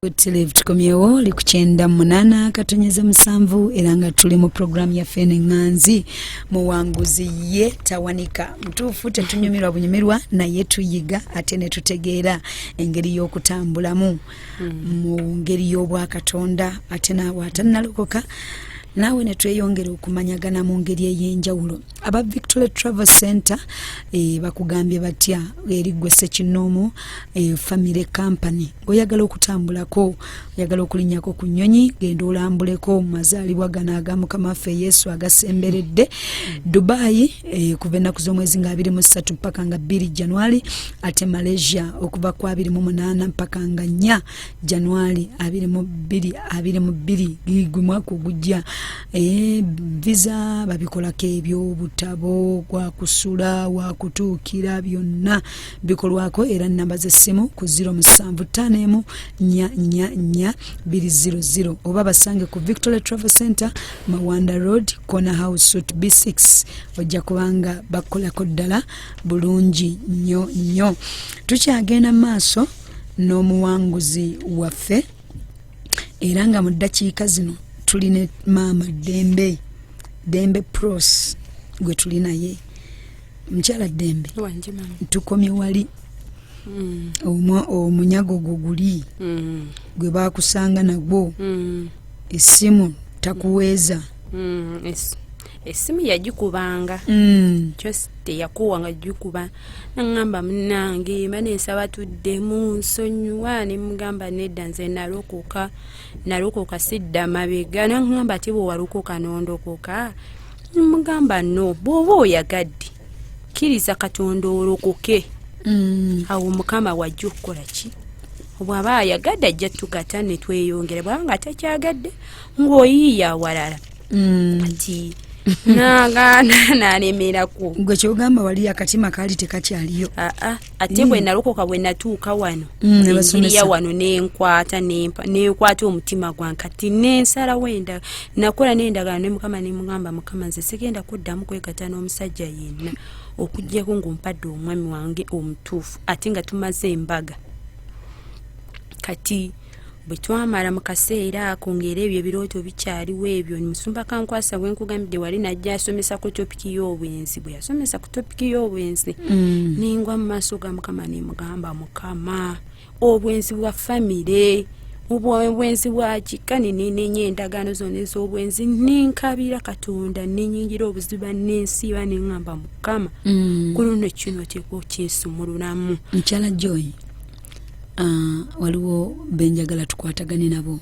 Good tukomyewo oli ku 98.7 era nga tuli mu puroguramu yaffe eno eŋŋanzi. Muwanguzi ye tawanika mutuufu, tetunyumirwa bunyumirwa naye tuyiga ate ne tutegeera engeri y'okutambulamu mu ngeri y'obwakatonda, ate naawe atannalokoka naawe ne tweyongera okumanyagana mu ngeri ey'enjawulo. Aba Victory Travel Center bakugambye batya? Eri ggwe ssekinnoomu, family company, oyagala okutambulako, oyagala okulinnyako ku nnyonyi, genda olambuleko mu mazaalibwa gano aga Mukama waffe Yesu agasemberedde. Dubai kuva ennaku z'omwezi nga 23 mpaka nga 2 January, ate Malaysia okuva ku 28 mpaka nga 4 January 2222, gwe mwaka ogujja. Visa babikolako ebyobutabo, gwakusula, wakutuukira, byonna bikolwako. Era namba z'essimu ku 0751 444 200, oba basange ku Victoria Travel Center, Mawanda Road, Corner House, Suite B6. Ojja kubanga bakukolako ddala bulungi nnyo nnyo. Tukyagenda mu maaso n'omuwanguzi waffe, era nga mu ddakiika zino tuli ne maama Ddembe, Ddembe Pros gwe tuli naye. Mukyala Ddembe, tukomye wali omunyago gwo guli gwe bakusanga nagwo, essimu takuweeza. Essimu yagikubanga, kyosi teyakuwanga gikuba. Naŋŋamba, "Munange, mba nensaba tuddemu, nsonyiwa." Ne mugamba, "Nedda, nze nalokoka, nalokoka, sidda mabega." Naŋŋamba, "Ate bwe walokoka nondokoka?" Mugamba, "No, bw'oba oyagadde kkiriza Katonda olokoke." Awo Mukama wajja okukola ki? Bw'aba ayagadde ajja tugata ne tweyongera, bw'aba nga takyagadde ng'oyiiya awalala. Kati nagaana, nalemerako. Gwe kyogamba wali akatima kaali tekakyaliyo? Aa, ate bwe nalokoka, bwe natuuka wano, Ne basomesa. Enjiri ya wano nenkwata, nenkwata omutima gwange. Kati nensalawo nakola n'endagaano ne Mukama, nemugamba, "Mukama, nze sigenda kuddamu kwegatta n'omusajja yenna okugyako ng'ompadde omwami wange omutuufu," ate nga tumaze embaga. Kati bwe twamala mu kaseera ako, ng'era ebyo ebirooto bikyaliwo ebyo, musumba Kankwasa bwe nkugambidde wali najja asomesa ku topic y'obwenzi. Bwe yasomesa ku topic y'obwenzi, ningwa mu maaso ga Mukama, nemugamba, "Mukama, obwenzi bwa famire, obwenzi bwa kika." Nenenenya endagaano zonna ez'obwenzi, nenkabira Katonda, nenyingira obuziba, nensiiba, neŋŋamba, "Mukama, ku luno kino oteekwa okinsumululamu." Mukyala Joy, waliwo benjagala tukwatagane nabo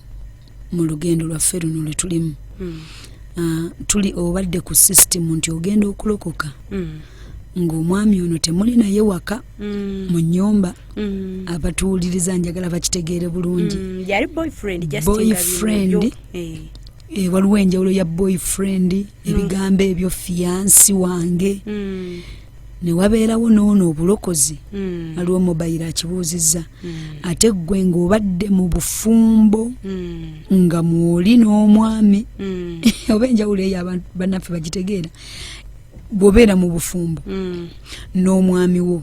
mu lugendo lwaffe luno lwe tulimu. Tuli obadde ku system nti ogenda okulokoka ng'omwami ono temuli naye waka mu nnyumba. Abatuwuliriza njagala bakitegeere bulungi. Yali boyfriend, just nga Boyfriend. bino Waliwo enjawulo ya boyfriend, ebigambo ebyo, fiancé wange, ne wabeerawo n'ono obulokozi. Waliwo mobayiro akibuuzizza, ate ggwe ng'obadde mu bufumbo nga mwoli n'omwami, oba enjawulo eyo abantu bannaffe bagitegeera? Bw'obeera mu bufumbo n'omwami wo,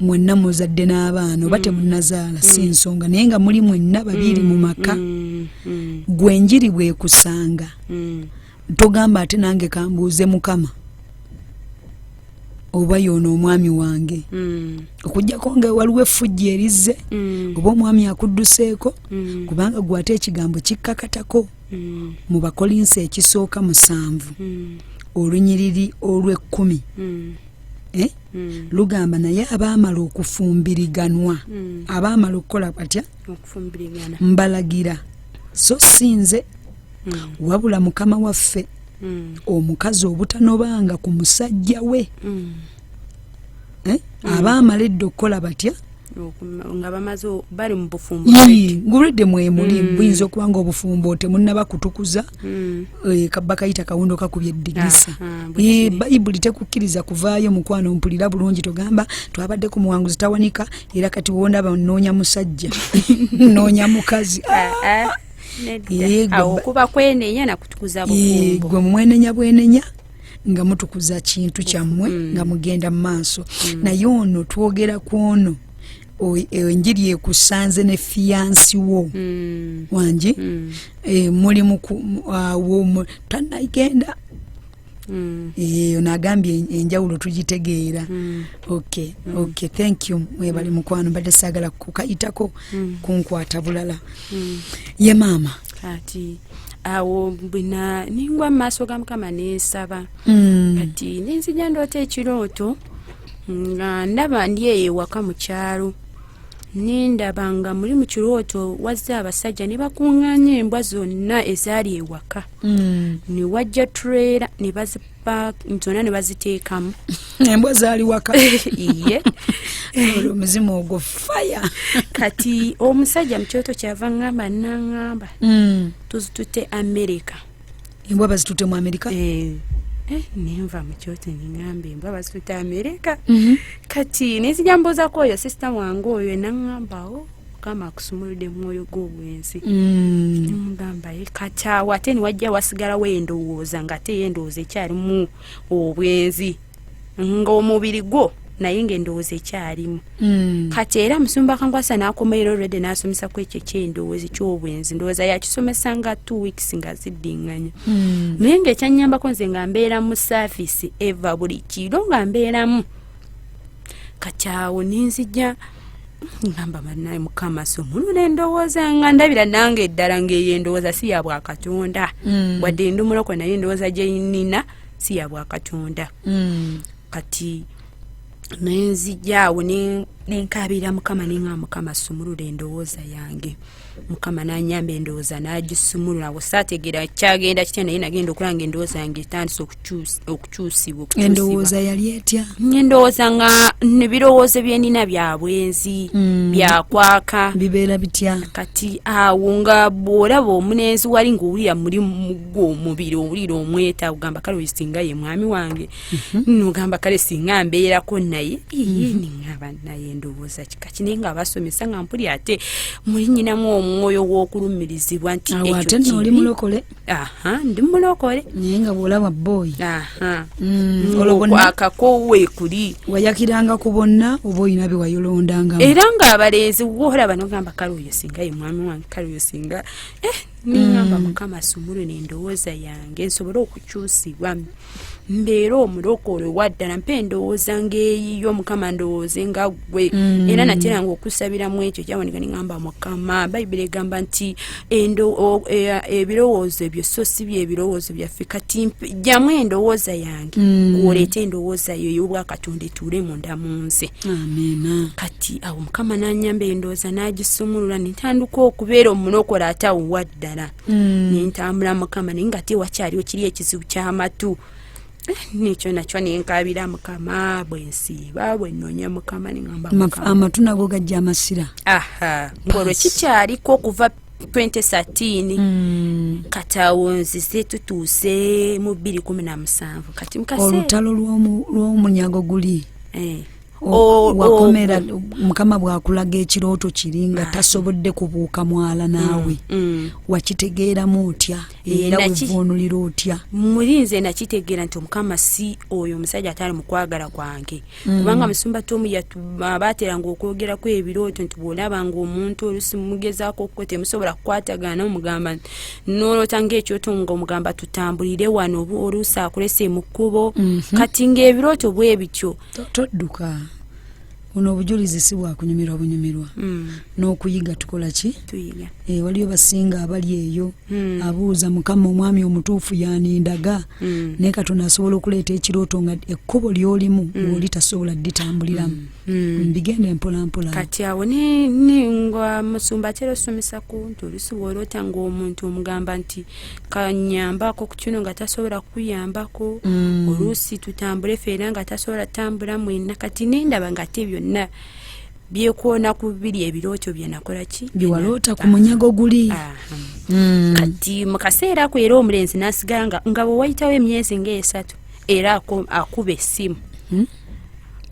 mwenna muzadde n'abaana oba temunnazaala, si nsonga, naye nga muli mwenna babiri mu maka, gwe enjiri bwekusanga, togamba, "Ate nange kambuuze Mukama oba yoono omwami wange," okugjako nga waliwo effujjo erizze oba omwami akudduseeko, kubanga gwe ate ekigambo kikkakatako mu Bakolinsi ekisooka 7, olunyiriri olw'ekkumi. Eh? Lugamba, "Naye abaamala okufumbiriganwa," abaamala okukola batya? Okufumbirigana. "Mbalagira, so si nze, wabula Mukama waffe, omukazi obutanobanga ku musajja we." Eh? Abaamala edda okukola batya? Nga bamaze bali mu bufumbo. Ngulwedde mwemuli, buyinza okuba nga obufumbo temunnaba kutukuza. Bakayita kawundo kakubye eddigisa. Aha, bwe kiri. Bayibuli tekukkiriza kuvaayo. Mukwano, mpulira bulungi, togamba twabadde ku Muwanguzi Tawanika era kati wondaba nnoonya musajja, nnoonya mukazi. Ah, ah, nedda. Awo kuba kwenenya nakutukuza bufumbo. Gwe mwenenya bwenenya nga mutukuza kintu kyammwe, nga mugenda mu maaso. Naye ono twogera ku ono. Enjiri ekusanze ne fiance wo. Wangi? Muli muku tanagenda. Ono agambye enjawulo tugitegeera. Okay, thank you, mwebale mukwano. Mbadde saagala kukayitako kunkwata bulala. Ye maama. Kati awo bwena ningwa mu maaso ga Mukama nensaba. Kati nenzija ndoota ekirooto nga ndaba ndi eyo ewaka mu kyalo, nendaba nga muli mu kirooto wazze abasajja ne bakuŋŋaanya embwa zonna ezaali ewaka. Ne wajja trailer ne bazipa zonna ne baziteekamu. Embwa zaali waka? Iye. Olwo omuzimu ogwo faya. Kati omusajja mu kirooto kyava ŋŋamba, naŋŋamba, "Tuzitutte Amerika." Embwa bazitutte mu Amerika? Eh, nenva mu kyoto neŋŋamba embwa bazitutte Amerika. Kati nenzija mbuuzako oyo sister wange oyo, naŋŋamba, "O Mukama akusumuludde mwoyo gw'obwenzi." Nemugamba ye kati awo ate niwajja wasigalawo endowooza, nga ate ye endowooza ekyalimu obwenzi, ng'omubiri gwo naye ng'endowooza ekyalimu. Kati era musumba Kankwasa n'akomaero already n'asomesa ku ekyo ekyendowooza ekyobwenzi. Ndowooza yakisomesa nga 2 weeks nga ziddiŋŋanya. Naye ng'ekyanyambako nze nga mbeera mu service eva buli kiro nga mbeeramu. Kati awo nenzija ngamba, "Bannaye Mukama, sumulula endowooza," nga ndabira nange eddala ng'eyo endowooza si ya bwakatonda. Wadde ndi muloko, naye endowooza gye nnina si ya bwakatonda. Kati nenzija awo nenkabira Mukama, nenga, "Mukama, sumulula endowooza yange." Mukama nanyamba, endowooza nagisumulula. Awo saategeera kyagenda kitya, naye nagenda okulaba nga endowooza yange etandise okukyusibwa. Okukyusibwa. Endowooza yali etya? Endowooza nga nebirowoozo byenina bya bwenzi, byakwaka. Bibeera bitya? Kati awo nga bw'olaba omulenzi wali ng'owulira muli mugwo omubiri owulira omweta, ogamba, "Kale oyo singa ye mwami wange." Nogamba, "Kale singa mbeerako naye." Iye, niŋŋamba naye ndowooza kika kinaye nga basomesa nga mpuli ate muli nyinamu omwoyo w'okulumirizibwa nti Awo ekyo ate nno oli kibi. mulokole? Aha, ndi mulokole. Naye nga bw'olaba boy? Aha. Olwo bonna Ng'okwakako weekuli. Wayakiranga ku bonna oba olina be wayolondangamu? Era ng'abalenzi woolaba nogamba, "Kale oyo singa ye mwami wange, kale oyo singa." Niŋŋamba, "Mukama, sumulule endowooza yange nsobole okukyusibwa, mbeere omulokole waddala. Mpa endowooza ng'eyiyo Mukama, ndowooze nga ggwe." Era nateranga okusabiramu ekyo kyawandika, niŋŋamba, "Mukama, Bayibuli egamba nti ebirowoozo ebyo so si byebirowoozo byaffe. Kati jjamu endowooza yange, gwoleete endowooza yo ey'obwakatonda etuule munda mu nze." Amiina. Kati awo Mukama nanyamba, endowooza n'agisumulula, nentandika okubeera omulokole ate awo waddala. Nentambula Mukama, naye nga te wakyaliwo kiri ekizibu ky'amatu. Nekyo nakyo nenkabira Mukama, bwensiiba bwenoonya Mukama, neŋamba Mukama. Amatu nago gajja amasira? Aha, ng'olwo kikyaliko okuva 2013. Kati awo nzize tutuuse mu 2017. Kati mukaseera Olutalo lw'omunyago guli wakomera. Mukama bw'akulaga ekirooto kiri nga tasobodde kubuuka mwala naawe, wakitegeeramu otya? Era wevuunulira otya? Muli nze nakitegeera nti Omukama si oyo omusajja atali mu kwagala kwange, kubanga musumba Tomu baateranga okwogerako ebirooto nti bw'olaba nga omuntu olusi mugezaako okuko temusobola kukwatagana, omugamba nti noloota ngaekyoto nga omugamba, "Tutambulire wano," oba oluusi akulese mu kkubo. Kati ng'ebirooto bwe bityo. Todduka, buno obujulizi si bwakunyumirwa bunyumirwa, n'okuyiga tukola ki? Tuyiga. Waliyo basinga abali eyo abuuza, "Mukama, omwami omutuufu yanindaga?" Naye Katonda asobola okuleeta ekirooto nga ekkubo lyolimu ng'oli tasobola dditambuliramu. Bigende mpolampola. Kati awo nga musumba atera osomesa ku nti olusi bw'oloota ng'omuntu omugamba nti, "Kanyambako ku kino," nga tasobola kukuyambako. Oluusi tutambule feera nga tasobola tambula mwenna. Kati nendaba nga ate byonna byekoona ku biri ebirooto bye nakola ki? Byewaloota ku munyago guli. Aha. Kati mu kaseera ako era omulenzi n'asigala nga bwe wayitawo emyezi ng'esatu era akuba essimu.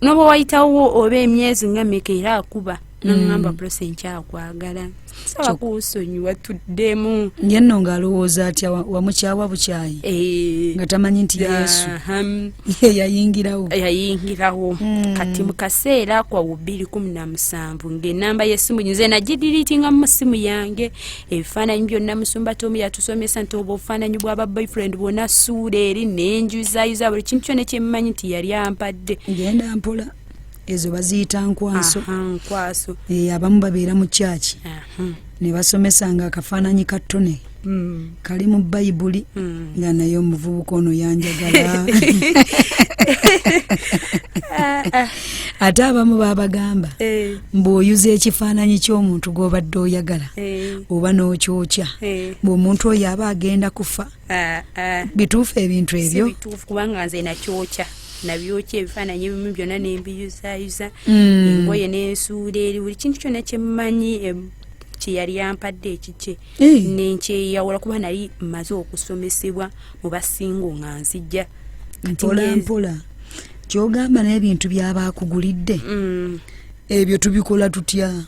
Noba wayitawo oba emyezi nga meka era akuba. Naŋŋamba, "Prossy, nkyakwagala, saba kunsonyiwa, tuddemu." Ye nno ng'alowooza atya? Wamukyawa bukyayi nga tamanyi nti Yesu ye yayingirawo. Yayingirawo. Kati mu kaseera ako awo 2017, ng'enamba y'essimu nze nagideletinga mu simu yange, ebifaananyi byonna. Musumba Tomu yatusomesa nti oba obufaananyi bwaba boyfriend bwonna suula eri, nenjuzayuza buli kintu kyonna kyemmanyi nti yali ampadde. Genda mpola, ezo baziyita nkwaso. Aha, nkwaso. Abamu babeera mu kyaki ne basomesa nga akafaananyi ka ttone kali mu Bayibuli, nga naye omuvubuka ono yanjagala. Ate abamu babagamba mbw'oyuza ekifaananyi ky'omuntu gw'obadde oyagala oba n'okyokya, bw'omuntu oyo aba agenda kufa. Bituufu ebintu Si ebyo? bituufu, kubanga nze nakyokya, nabyokya ebifaananyi ebimu byonna nembiyuzayuza, engoye nensuula eri, buli kintu kyonna kyemmanyi kyeyali yampadde ekikye nenkyeyawula, kuba nali mmaze okusomesebwa mu basingo nga nzijja. Kati Mpola mpola, kyogamba n'ebintu byaba akugulidde, ebyo tubikola tutya?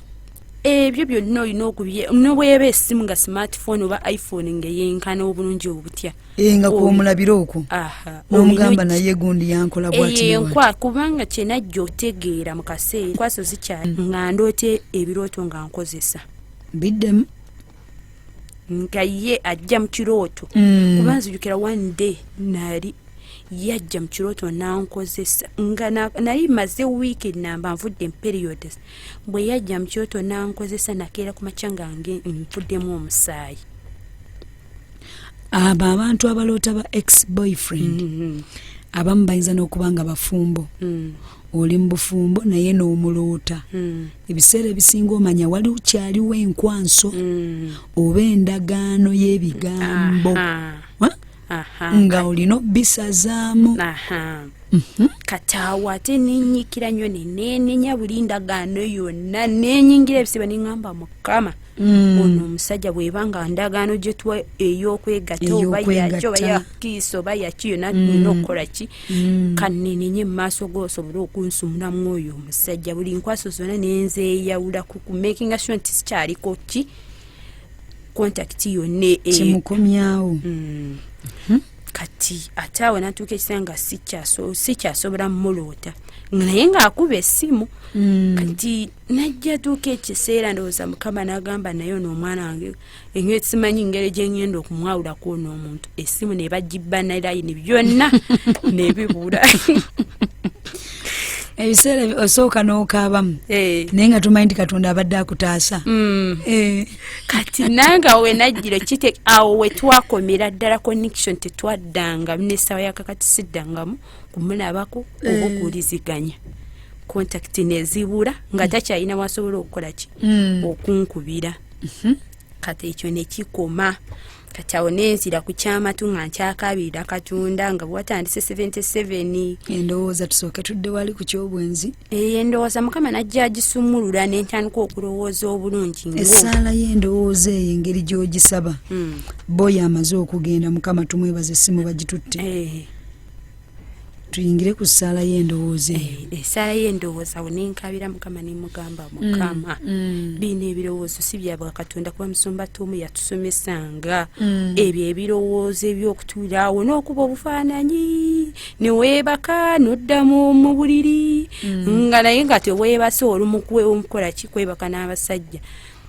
Ebyo byonna olina okubye, nobweba essimu nga smartphone oba iPhone nga yenkana obulungi obutya. Nga kwomulabira okwo n'omugamba, naye gundi yankola bwati ne bwati. Enkwa, kubanga kyenajja otegeera mu kaseera nkwaso zikyali, nga ndoota ebirooto nga nkozesa. Biddemu. Nga ye ajja mu kirooto. Kuba nzijukira one day nali yajja mu kirooto nankozesa, nga nali maze wiiki namba nvudde mu periods. Bwe yajja mu kirooto nankozesa, nakeera ku makya nga nvuddemu omusaayi. Abo abantu abaloota ba ex boyfriend, abamu bayinza n'okuba nga bafumbo. Oli mu bufumbo naye n'omuloota, ebiseera ebisinga omanya wali kyaliwo enkwanso oba endagaano y'ebigambo. Ha? Nga olina obisazaamu. Aha. Kati awo ate nenyikira nnyo, nenenenya buli ndagaano yonna, nenyingira ebisiba, neŋŋamba, "Mukama, ono omusajja bweba nga ndagaano gyetuwa ey'okwegatta oba yaki oba Ey'okwegatta. yakiisa oba yaki yonna, nina okukola ki? Kanenenye mu maaso go osobole okunsumulamu oyo omusajja." Buli nkwaso zonna nenzeyawula ku makinga sure nti sikyaliko ki contact yonna Kimukomyawo. Kati ate awo natuuka ekiseera nga sikyasobola muloota, naye ng'akuba essimu. Kati najja tuuka ekiseera, ndowooza Mukama n'agamba, "Naye ono omwana wange engeri simanyi ngeri gyengenda okumwawulako ono omuntu." Essimu ne bagibba ne layini byonna nebibula. Ebiseera osooka n'okaabamu, naye nga tumanyi nti Katonda abadde akutaasa. Kati nange awo wenajjira kite, awo wetwakomera ddala connection, tetwaddanga n'essaawa yakakati siddangamu kumulabako oba okuwuliziganya. Contact nezibula, nga takyalina wasobola okukola ki, okunkubira. Kati ekyo nekikoma. Kati awo nenzira ku kyamatu nga nkyakabirira Katonda, nga bwewatandise 77. Endowooza, tusooke tudde wali ku kyobwenzi. Eyo endowooza Mukama najja agisumulula, nentandika okulowooza obulungi Essaala y'endowooza eyo, engeri gy'ogisaba, boyo amaze okugenda, Mukama tumwebaza, essimu bagitutte. Tuyingire ku ssaala y'endowooza eyo. Essaala y'endowooza, awo nenkabira Mukama, nemugamba, "Mukama, bino ebirowoozo si bya bwakatonda," kuba musumba Tomu yatusomesanga ebyo ebirowoozo ebyokutuula awo n'okuba obufaananyi, neweebaka noddamu mu buliri, nga naye nga teweebase, olumu omukola ki, kwebaka n'abasajja.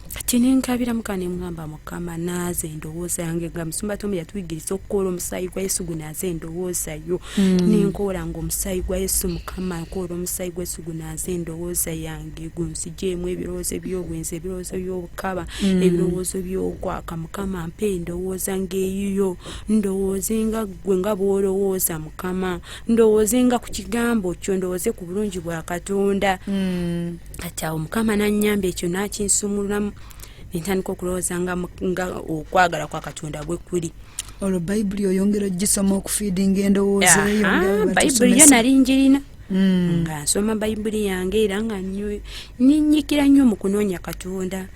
Kati nenkabira Mukama, nemugamba, "Mukama, naaza endowooza yange," nga musumba Tomu yatuyigiriza okukoola omusaayi gwa Yesu gunaaza endowooza yo. Nenkoola nga omusaayi gwa Yesu, "Mukama, nkoola omusaayi gwa Yesu gunaaza endowooza yange, gunzigyemu ebirowoozo ebyobwenzi, ebirowoozo by'obukaba, ebirowoozo by'okwaka. Mukama, mpa endowooza ng'eyiyo, ndowooze nga ggwe nga bw'olowooza. Mukama, ndowooze nga ku kigambo kyo, ndowooze ku bulungi bwa Katonda." Kati awo Mukama nanyamba, ekyo nakinsumululamu, nentandika okulowooza nga okwagala kwa Katonda bwe kuli. Olwo Bayibuli oyongera ogisoma okufeedinga endowooza eyo nga Aha, bwe Bayibuli yo batusomesa? nali njirina, nga nsoma Bayibuli yange era nga ninnyikira nnyo mu kunoonya Katonda.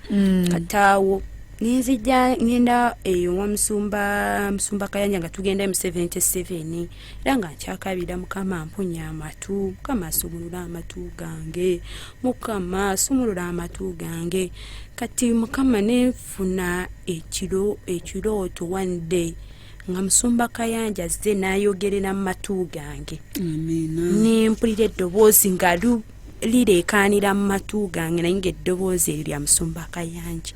Kati awo Nenzija ngenda eyo wa musumba Kayanja nga tugenda mu 77, era nga nkyakabira, Mukama mponya amatu, Mukama asumulula amatu gange, Mukama asumulula amatu gange. Kati Mukama nenfuna ekirooto one day nga musumba Kayanja azze n'ayogerera mu matu gange. Nempulira eddoboozi nga lireekaanira mu matu gange, naye ng'eddoboozi eryo lya musumba Kayanja.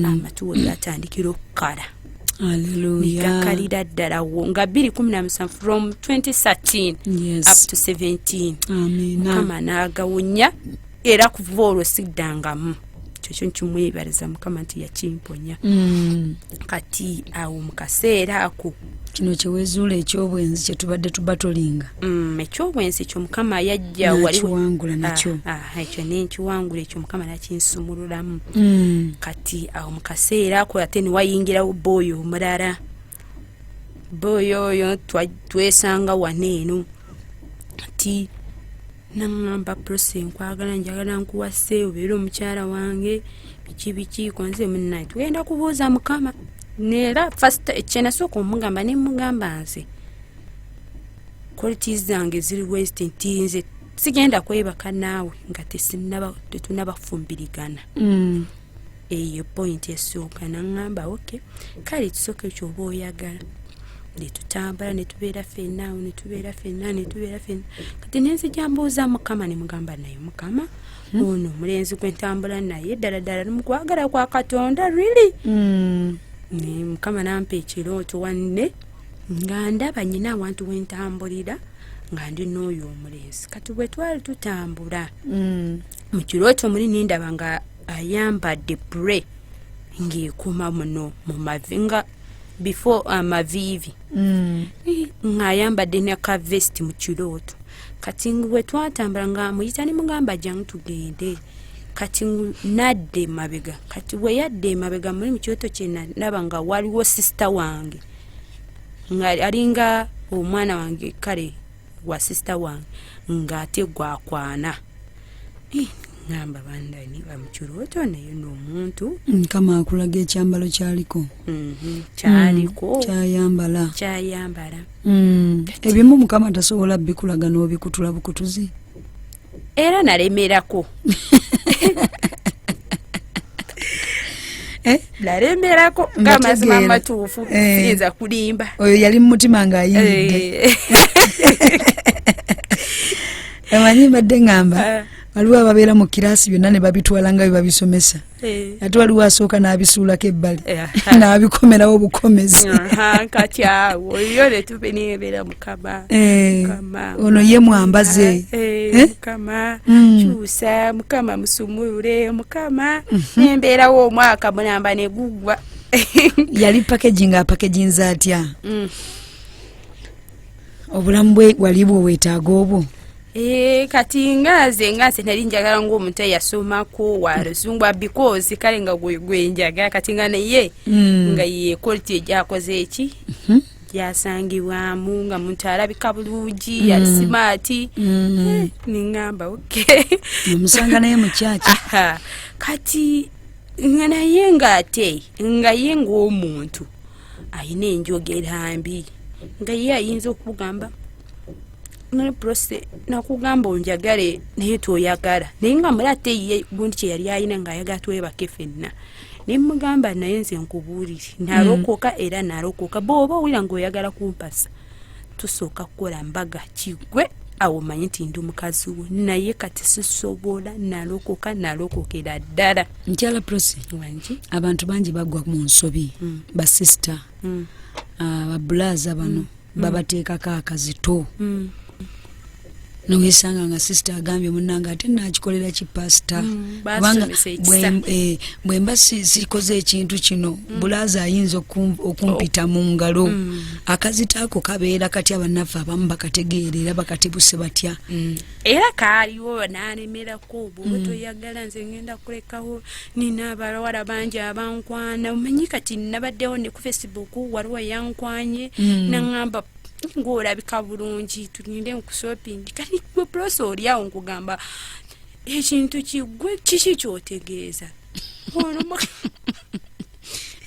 Amatu we gatandikira okukala, negakalira ddala wo nga 217, from 2013 up to 17. Mukama n'agawunya, era kuva olwo siddangamu. Kyekyo nkimwebaliza Mukama nti yakimponya. Kati awo mu kaseera ako, kino kyewezuula ekyobwenzi kyetubadde tubatolinga. Ekyobwenzi ekyo Mukama yajja. Nakiwangula nakyo. Ekyo nenkiwangula, ekyo Mukama nakinsumululamu. Kati awo mu kaseera ako ate newayingirawo boy omulala. Boy oyo twesanga wano eno, nti naŋŋamba, "Prossy, nkwagala, njagala nkuwase, obeere omukyala wange," biki biki. Konze munnaye tugenda kubuuza Mukama. Neera first kyenasooka omugamba, nemugamba nze qualities zange ziri west, nti nze sigenda kwebaka naawe nga tetunabafumbirigana. Eyo point esooka. Naŋŋamba, "Ok, kale kisooka ekyo oba oyagala." Netutambula, netubeera ffenna awo, netubeera ffenna, netubeera ffenna. Kati nenzija mbuuza Mukama, nemugamba, "Naye Mukama, ono omulenzi gwe ntambula naye ddala ddala mukwagala kwa Katonda really?" Ne Mukama nampa ekirooto wanne nga ndaba nyina awantu wentambulira nga ndi n'oyo omulenzi. Kati bwe twali tutambula mu kirooto muli, nendaba nga ayambadde bra ng'ekoma muno mu mavi, nga before amaviivi, ng'ayambadde ne ka vest mu kirooto. Kati bwe twatambula nga muyita, ne mugamba, "Jangu tugende." Kati nadda emabega. Kati bwe yadda emabega muli mu kirooto kye, nalaba nga waliwo sister wange nga alinga omwana wange, kale wa sister wange, ng'ate gwakwana. Ngamba, "Bandani bamukirooto, naye n'omuntu." Mukama akulaga ekyambalo kyaliko. Kyaliko. Kyayambala. Kyayambala. Ebimu Mukama tasobola bikulaga n'obikutula bukutuzi. Era nalemerako. Eh? Nalemerako ng'amazima amatuufu. Siyinza kulimba. Oyo yali mu mutima ng'ayingidde. Emanyi mbadde ŋŋamba, waliwo ababeera mu kiraasi byonna ne babitwala nga bye babisomesa, ate waliwo asooka n'abisuulako ebbali, n'abikomerawo bukomezi. Kati awo yo netubenebeera, Mukama, ono ye mwambaze. Mukama kyusa, Mukama musumulule, Mukama. Nembeerawo omwaka mulamba neguggwa. Yali packaging, apackaginze atya obulamu bwe wali bwe weetaaga obwo? Kati nga nze nali njagala ngaomuntu eyasomako wa luzungu, because kale nga gwe njagala. Kati nga naye nga ye quality egyakoze eki gyasangibwamu, nga muntu alabika bulungi, ali smart. Niŋŋamba, "Ok." Omusanga naye mu kyaki. Kati nga naye ngaate nga ye ng'omuntu ayina enjogera mbi, nga ye ayinza okugamba, "Prossy, nakugamba onjagale naye toyagala." Naye nga muli ate ye gundi kyeyali ayina ngaayagala twebake fenna. Nemugamba, "Naye nze nkubuulire, nalokoka era nalokoka. Bw'oba owulira ngaoyagala kumpasa, tusooka kukola mbaga kigwe, awo omanyi nti ndi mukazi wo. Naye kati sisobola, nalokoka, nalokokera ddala." Nkyala Prossy, Wangi. abantu bangi bagwa mu nsobi, basisita, babulaaza bano babateekako akazito, nowesanga nga sister agambye, "Munange, ate nakikolera ki pasita?" Kubanga Basomesa ekisa. Bwe mba sikoze ekintu kino, bulaaza ayinza okumpita mu ngalo. Akazito ako kabeera katya? Bannaffe abamu bakategeera era bakatebuse batya? Era kaaliwo, nalemerako, "Bwoba toyagala nze ngenda kulekawo, nina abawala bangi abankwana." Omanyi kati nabaddewo ne ku Facebook, waliwo yankwanye, naŋŋamba, "Ngaolabika bulungi, tugende ku shopping." Kati gwe Prossy oli awo, nkugamba ekintu kigwe, kiki kyotegeeza? Ono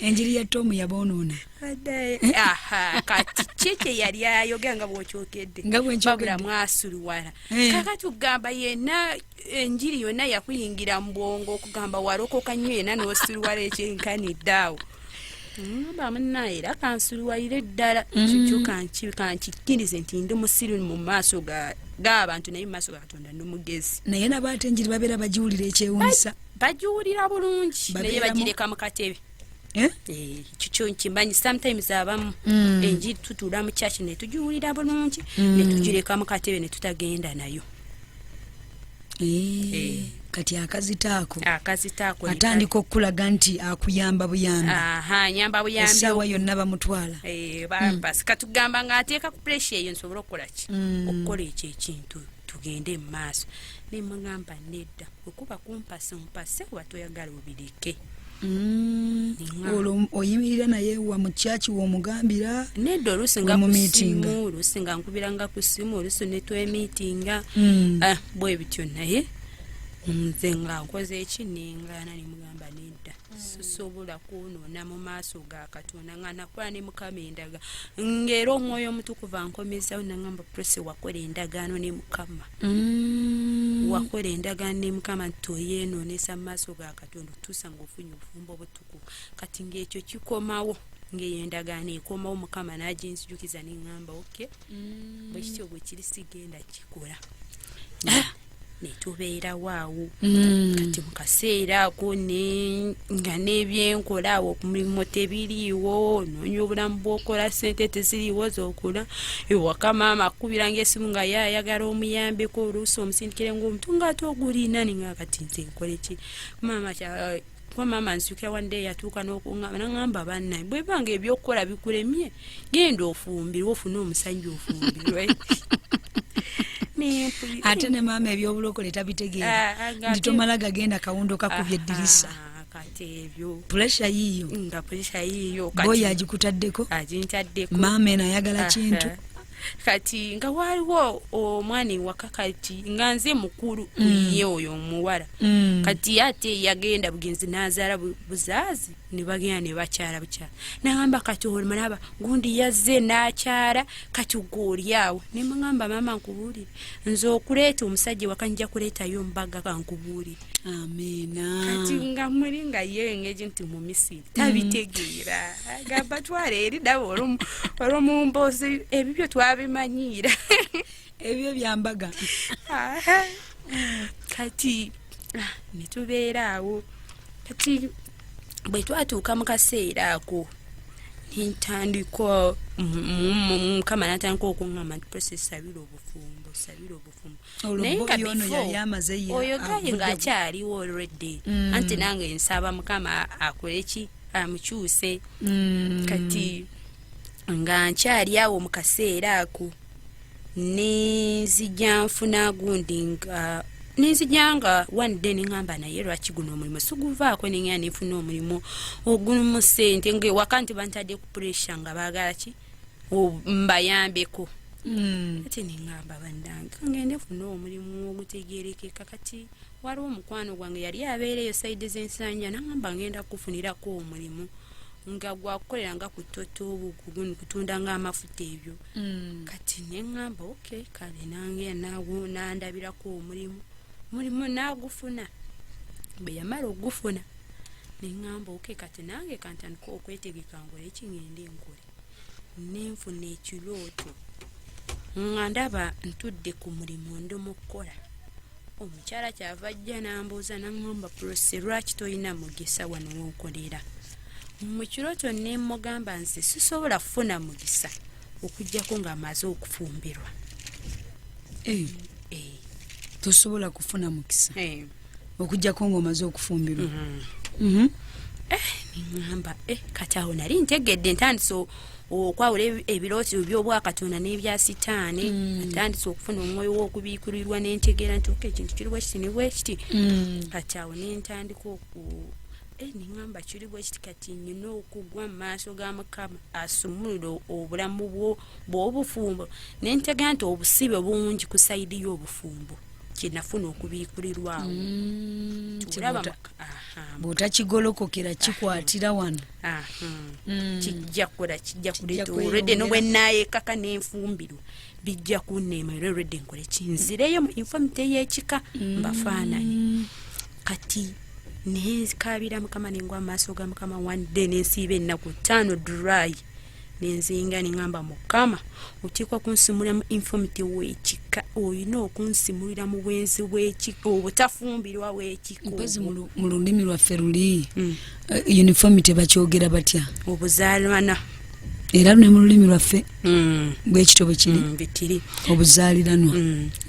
Enjiri ya Tomu yaboonoona. Aha, kati ki kye yali ayogera nga bw'okyogedde? Nga bwe nkyogedde. Wabula mwasuluwala. Eh. Kakati okugamba yenna enjiri yonna yakuyingira mu bwongo, okugamba walokoka nnyo yenna n'osuluwala ekyenkanidde awo. Ngamba munnaye era kansuluwalire ddala. Kikyo kankikkirize nti ndi musiru mu maaso g'abantu, naye mu maaso ga Katonda ndi mugezi. Naye nabo ate enjiri babeera bagiwulira ekyewuunyisa. Bagiwulira bulungi, naye Babeeramu- bagireka mu katebe. Eh? Eh, kikyo nkimanyi, sometimes abamu enjiri tutuula mu church ne tugiwulira bulungi, ne tugireka mu katebe ne tutagenda nayo. Eh, Eh. Kati akazita ako Akazita ako atandika okukulaga nti akuyamba buyambi. Aha, nyamba buyambi. Essaawa yonna bamutwala. Eh, basi katugamba ng'ateeka ku pressure eyo nsobole okukola ki? Okukola ekyo ekintu tugende mu maaso. Nemugamba nedda, wekuba kumpasa ompase, kuba toyagala obireke. Olwo oyimirira naye wa mu kyaki w'omugambira? Nedda, oluusi nga We ku mu meetinga. simu, oluusi nga nkubiranga ku simu, oluusi netwemiitinga. Ah, bwe bityo, naye nze nga nkoze eki? Nengaana, nemugamba nedda, sisobola kwonoona mu maaso ga Katonda nga nakola ne Mukama endaga, ngaera Omwoyo Omutukuvu ankomezawo nagamba, "Prose, wakola endagaano ne Mukama. Wakola endagaano ne Mukama nti toyeenoonesa mu maaso ga Katonda otuusa ngaofunye obufumbo obutukuvu." Kati ngaekyo kikomawo, ngaeyo endagaano ekomawo, Mukama n'aginzijukiza, neŋŋamba okay, bwe kityo bwe kiri, sigenda kikola. Netubeerawo awo. Kati mu kaseera ako nga n'ebyenkola awo ku mulimu tebiriiwo, noonya obulamu bwokola, sente teziriiwo zokola. Ewaka maama akubiranga esimu nga ye ayagala omuyambeko, oluusi omusindikire ngaomuntu ngaate ogulina, ninga kati nze nkole ki maama? Kuba maama nzijukira one day yatuuka n'okuŋŋamba, naŋŋamba, "Bannaye, bwebanga ebyokukola bikulemye, genda ofumbirwe, ofune omusajja ofumbirwe." Nempulira. Ate ne maama ebyobulokole tabitegeera. Ah, ah, Nti tomala gagenda kawundo kakubye eddirisa. Ah, kati ebyo Pressure yiiyo. Nga pressure yiiyo. Boyi agikutaddeko. Agintaddeko. Maama eno ayagala kintu. Kati nga waliwo omwana ewaka, kati nga nze mukulu ye oyo omuwala. Kati ate yagenda bugenzi n'azaala buzaazi, ne bagenda ne bakyala bukyala. Nagamba, "Kati olaba gundi yazze n'akyala, kati gwe oli awo." Ne mugamba, "Maama, nkubuulire, nze okuleeta omusajja ewaka nja kuleetayo mbaga, kankubuulire." Amiina. Kati nga muli nga ye engeri nti mu Misiri tabitegeera, agamba, "Twala eri nawe olwomu mboozi, ebibyo twabimanyiira." Ebyo byambaga. Aha. Kati netubeera awo. Kati bwe twatuuka mu kaseera ako, nentandika, Mukama natandika okuŋŋamba nti, "Prose, sabira obufumbo, sabira obufumbo." Olwo Naye nga boyi ono before, yali amaze ye oyo gaye avudde. ng'akyaliwo already. Anti nange nsaba Mukama akole ki? Amukyuse. Kati nga nkyali awo mu kaseera ako, nenzija nfuna gundi, nga nenzija nga one day neŋŋamba, naye lwaki guno omulimu siguvaako? Nengenda nenfuna omulimu ogulimu sente, ngaewaka nti bantadde ku pressure nga baagala ki? Mbayambeko. Ate neŋŋamba, bannange, ngende nfune omulimu ogutegerekeka. Kati waliwo omukwano gwange yali abeereyo side z'ensanja, naŋŋamba, "Ngenda kufunirako omulimu nga gwakukolera nga ku Total, kutunda ng'amafuta ebyo." Kati neŋŋamba okay, kale nange nandabirako omulimu, mulimu nagufuna. Bwe yamala okugufuna, neŋŋamba okay, kati nange kantandika okwetegeka nkole ki? Ngende nkole. Nenfuna ekirooto nga ndaba ntudde ku mulimu, ndi mu kukola. Omukyala kyava ajja nambuuza, naŋŋamba, "Prose, lwaki tolina mugisa wano wonkolera?" Mu kirooto nemugamba, "Nze sisobola kufuna mugisa okugjako nga amaze okufumbirwa." Eh, Eh, tosobola kufuna mukisa eh. okugjako ng'omaze okufumbirwa. Mhm. Neŋŋamba, eh, kati awo nali ntegedde, ntandise okwawula ebirooto by'obwakatonda n'ebya sitaani. Ntandise okufuna omwoyo w'okubiikulirwa, nentegeera nti okay, ekintu kiri bwe kiti ne bwe kiti. Kati awo nentandika oku neŋŋamba kiri bwe kiti, kati nyina okugwa mu maaso ga Mukama asumulule obulamu bw'obufumbo. Nentegeera nti obusibe bungi ku side y'obufumbo, kyenafuna okubiikulirwawo. Tulaba Kibota. Bw'otakigolokokera kikwatira wano. Kijja kukola, kijja kuleeta olwedde nobwenaayekaka n'enfumbiro bijja kunneema, era olwedde nkole kinzireyo mu infomity y'ekika mbafaananye. Kati nenkaabira Mukama, nengwa amaaso ga Mukama. One day nensiiba ennaku 5 dry, nenzinga neŋamba, "Mukama, oteekwa kunsimulira mu infomity w'ekika, olina okunsimulira mu bwenzi bw'ekika, obutafumbirwa bw'ekika." Mpozi mu lulimi lwaffe luli uniformity bakyogera batya? Obuzaalwana. Era ne mu lulimi lwaffe bwekityo bwe kiri. Bitiri. Obuzaaliranwa.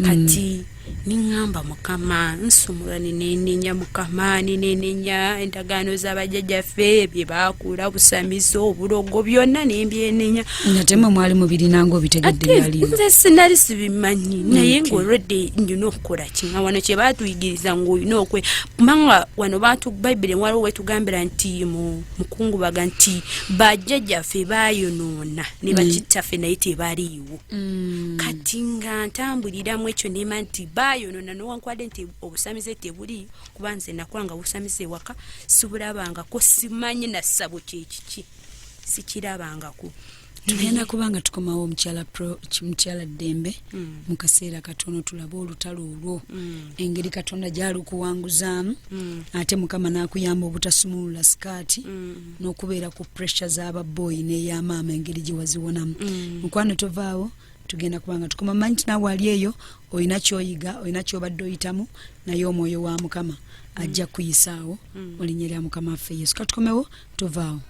Kati niŋŋamba, "Mukama, nsumula." Ninenenya Mukama, ninenenya endagaano z'abajjajjaffe, bye baakula, busamizo, obulogo, byonna nembyenenya. Nga temwe mwali mubirinanga obitegedde? Ate byaliyo? Nze sinali sibimanyi, naye ngaolwedde nyina okukola ki? Nga wano kye batuyigiriza ngaolina okwe, kubanga wano batu Bayibuli waliwo wetugambira nti mu mukungubaga nti bajjajjaffe bayonoona ne bakittaffe naye tebaliiwo. Kati nga ntambuliramu ekyo, nema nti bayonoona newankubadde nti obusamize tebuli, kuba nze nakula nga busamize ewaka sibulabangako, simanyi nassabo kyekiki, sikirabangako. Tugenda kuba nga tukomawo omukyala mukyala Ddembe mu kaseera katono, tulabe olutalo olwo engeri Katonda gyalukuwanguzaamu, ate Mukama n'akuyamba obutasumulula sikaati n'okubeera ku pressure z'ababoyi n'eyamaama, engeri gye waziwonamu. Mukwano, tovaawo, tugenda kuba nga tukoma. Manyi nti naawe ali eyo olina kyoyiga, olina kyobadde oyitamu, naye omwoyo wa Mukama ajja kuyisaawo mu linnya lya Mukama waffe Yesu. Katukomewo, tovaawo.